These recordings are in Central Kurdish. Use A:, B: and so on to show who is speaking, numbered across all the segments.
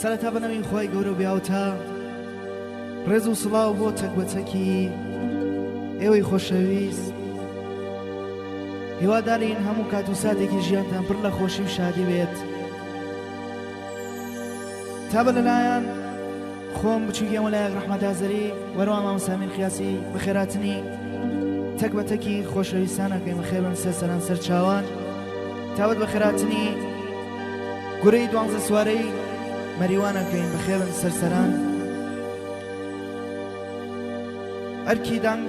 A: سەرەتا بە ناوی خوای گەورە و بێهاوتا ڕێز و سڵاو بۆ تەک بە تەکی ئێوەی خۆشەویست هیوادارین هەموو کات و ساتێکی ژیانتان پڕ لە خۆشی و شادی بێت تا بە لەلایەن خۆم بچووکی ئەمە لایەک ڕەحمەت ئازەری وەرەوە مامۆستا ئەمیر خیاسی بەخێراتنی تەک بە تەکی خۆشەویستانەکەی بەخێربن سەر سەران سەر چاوان تاوەت بەخێراتنی گورەی دوانزە سوارەی مەریوانەکەین بەخێربن سەر سەران ئەرکی دەنگ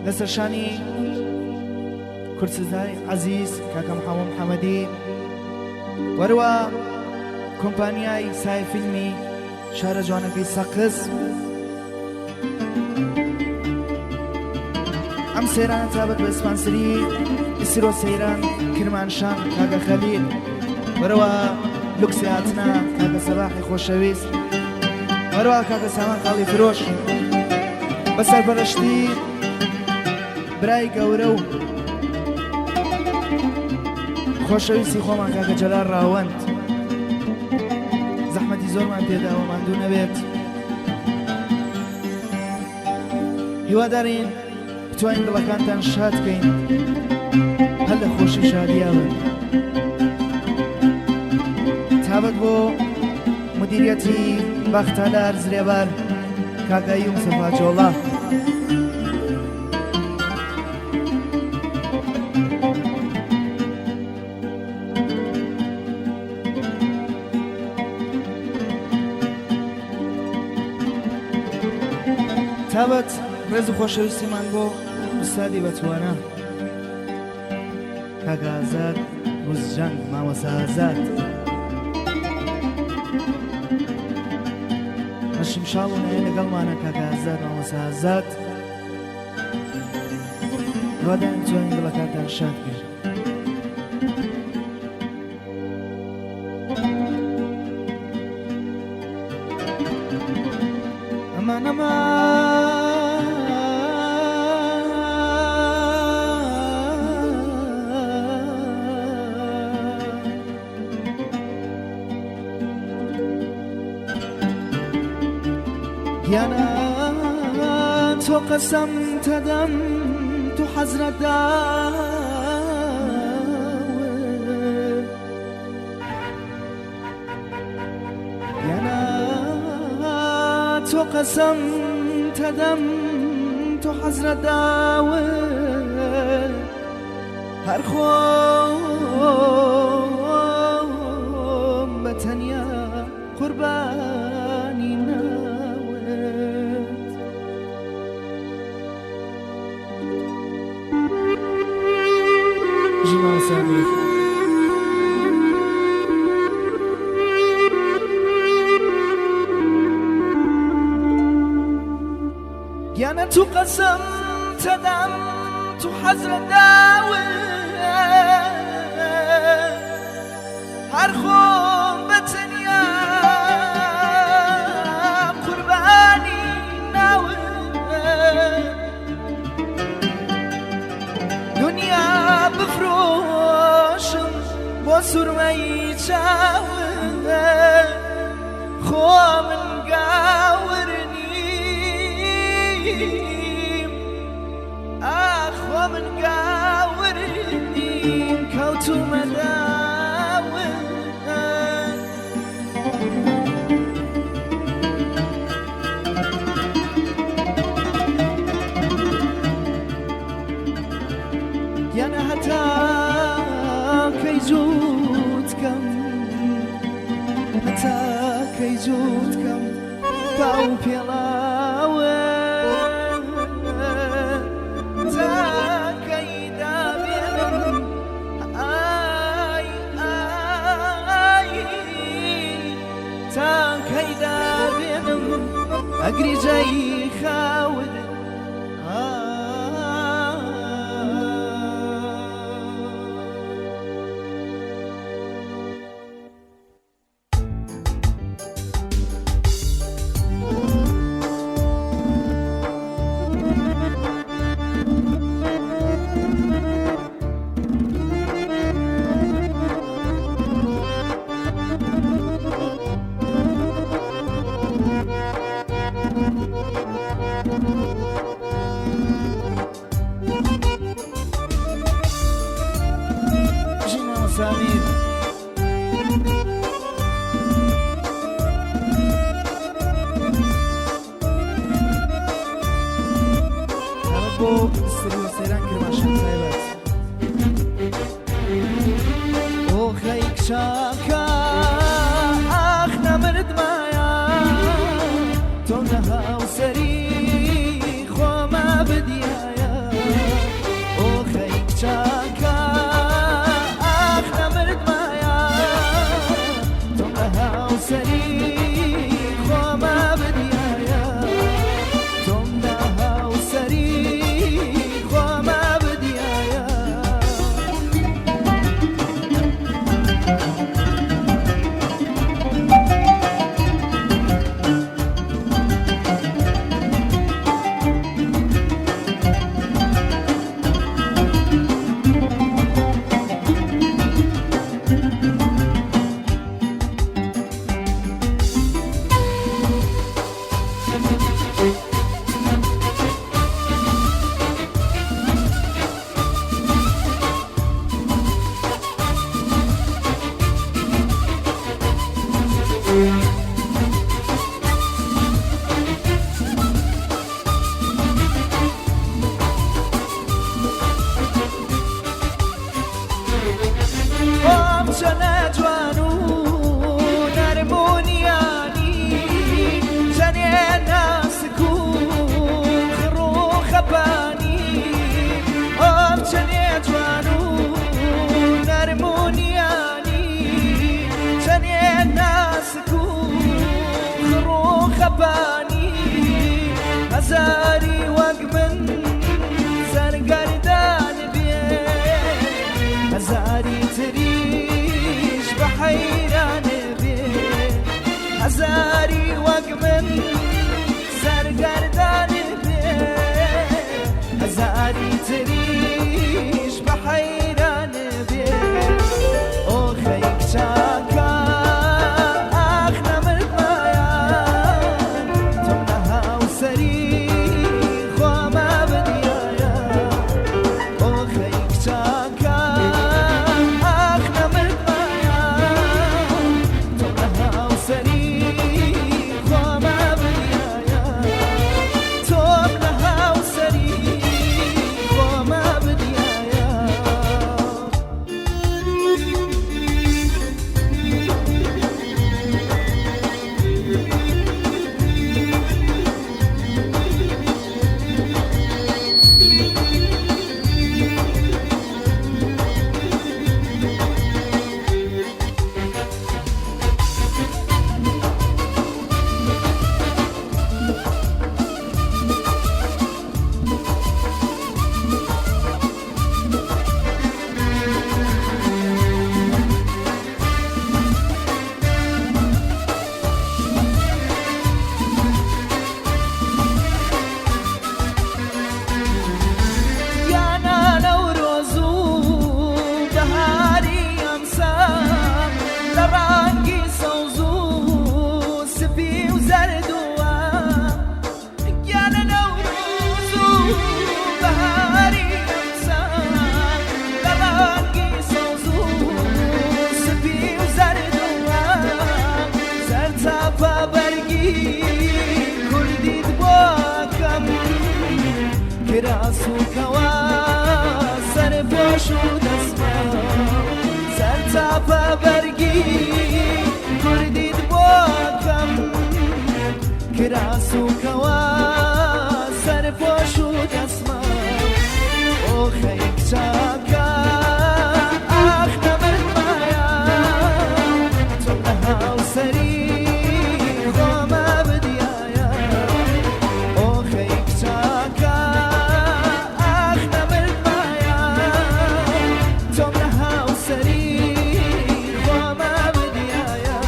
A: لەسەر شانی کوردسزای عەزیز کاکە محەممەد محەممەدی وەروە کۆمپانیای سای فیلمی شارە جوانەکەی سەقز ئەم سەیرانە تابەت بە سپانسری ئیسرۆ سەیران کرمانشان کاکە خەلیل وەرەوە لوکسی هاتنە کاکە سەباحی خۆشەویست وەرەوە کاکە سامان خاڵی فرۆش بە سەرپەرشتی برای گەورە و خۆشەویستی خۆمان کاکە جەلال ڕاوەند زەحمەتی زۆرمان پێداوە ماندوو نەبێت هیوادارین بتوانین دڵەکانتان شاد کەین هەر لە خۆشی شادیاون تابەت بۆ مدیریەتی باختالار زرێبار کاکایی و مستەفا جۆڵا. تابەت ڕێز و خۆشەویستیمان بۆ ئوستادی بەتوانا کاک ئازاد بوزجەنگ مامۆستا ئازاد لە شمشاڵ و نایە لەگەڵمانە کاک ئازاد مامۆستا ئازاد هیوادارم توانین دڵەکانتان شاد بێت. ئەمان ئەمان گیانە تۆ قەسەم تەدەم تو حەزرەت داوت گیانە تۆ قەسەم تەدەم تو حەزرەت داوت هەر خۆم بە تەنیا قوربانی ناوت. بژی مامۆستا ئەمیر. گیانە تو قەسەم تەدەم تو حەزرەت داوت هەر خۆم بە تەنیا قوربانی ناوت دنیا بفرۆشم بۆ سورمەی چاوت خۆ من گاور نیم ئاخ خۆ من گاور نیم کەوتومە داوت. گیانە هەتا کەی جووت کەم هەتا کەی جووت کەم پاو پێڵاوە تا کەی دابێنم ئای ئای تا کەی دابێنم ئەگری جای خاوت مامۆستا میر. تایبەت بۆ سروە سەیران کرماشان تایبەت. ئۆخەی کچاکە ئاخ نەمردمایە تۆم لە هاوسەری خۆما بدیایە ئۆخەی کچاکە ئاخ نەمردمایە تۆم لە هاوسەری خۆما بدیایە تۆم لە هاوسەری خۆما بدیایە. ئەم چەنە جوان و نەرم و نیانی، چەنێ ناسک و خڕ و خەپانی. ئەم چەنێ جوان و نەرم و نیانی، چەنێ ناسک و خڕ و خەپانی. هەزاری وەک من سەرگەردان بێ، هەزاری تریش بە حەیران بێ. هەزاری وەک من سەرگەردان بێ، هەزاری تریش بە حەیران بێ. ئۆخەی کچاکە ئاخ نەمردمایە، تۆم لە هاوسەری خۆما بدیایە. ئۆخەی کچاکە ئاخ نەمردمایە، تۆم لە هاوسەری خۆما بدیایە. تۆم لە هاوسەری خۆما بدیایە. یانە نەورۆز و بەهاری ئەمساڵ، لە ڕەنگی سەوز و سپی و زەردووە. گیانە نەورۆز و بەهاری ئەمساڵ، لە ڕەنگی سەوز و سپی و زەردووە. سەرتاپا بەرگی کوردیت بۆکەم، کراس و کەوا سەرپۆش و دەسما. سەرتاپا بەرگی کوردیت بۆکەم، کراس و کەوا سەرپۆش و دەسما. ئۆخەی کچاکە ئاخ نەمردمایە، تۆم لە هاوسەری خۆما بدیایە. ئۆخەی کچاکە ئاخ نەمردمایە، تۆم لە هاوسەری خۆما بدیایە.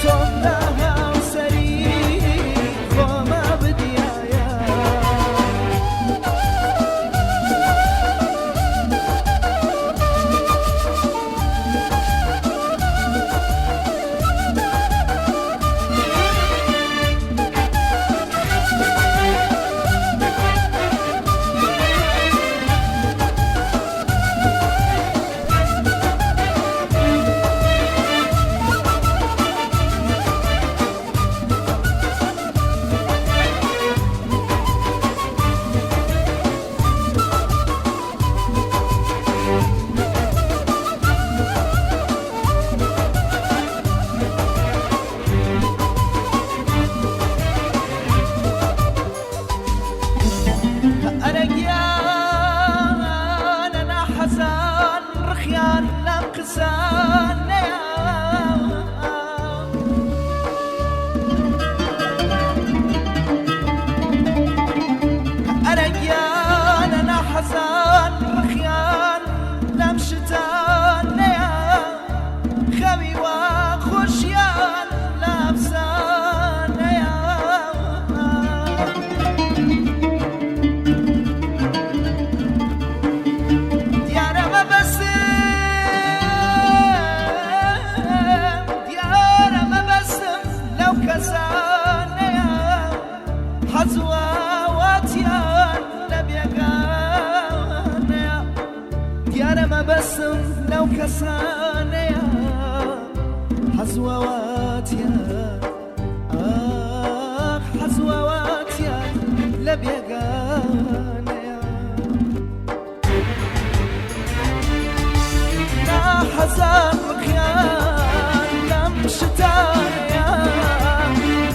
A: تۆم لە هاوسەری خۆما. حەز و ئاواتیان لە بێگانەیە، دیارە مەبەستم لەو کەسانەیە حەز و ئاواتیان، ئاخ حەز و ئاواتیان لە بێگانەیە. ناحەزان ڕقیان لەم شتانەیە،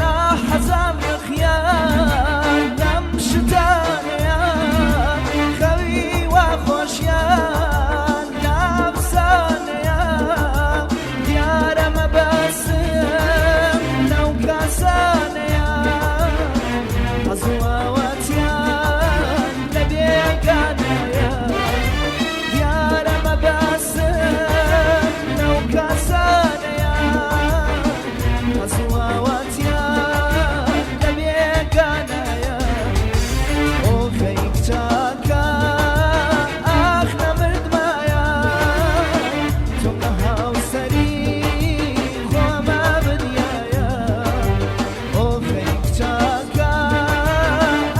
A: ناحەزان ڕقیان لەم شتانەیە، خەوی وا خۆشیان لە ئەفسانەیە، دیارە مەبەستم لەو کاسانەیە، حەز و ئاواتیان لە بێگانەیە، دیارە مەبەستم لەو کاسانەیە، حەز و ئاواتیان لە بێگانەیە. ئۆخەی کچاکە ئاخ نەمردمایە، تۆم لە هاوسەری خۆما بدیایە، ئۆخەی کچاکە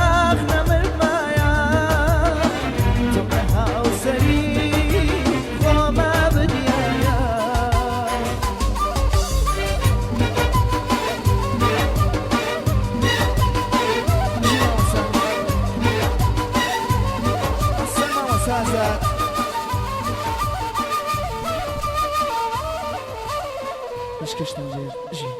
A: ئاخ نەمردمایە، تۆم لە هاوسەری خۆما بدیایە. بژی مامۆستا. ئەحسەن مامۆستا ئازاد. پێشکەشتان ژێر. بژی.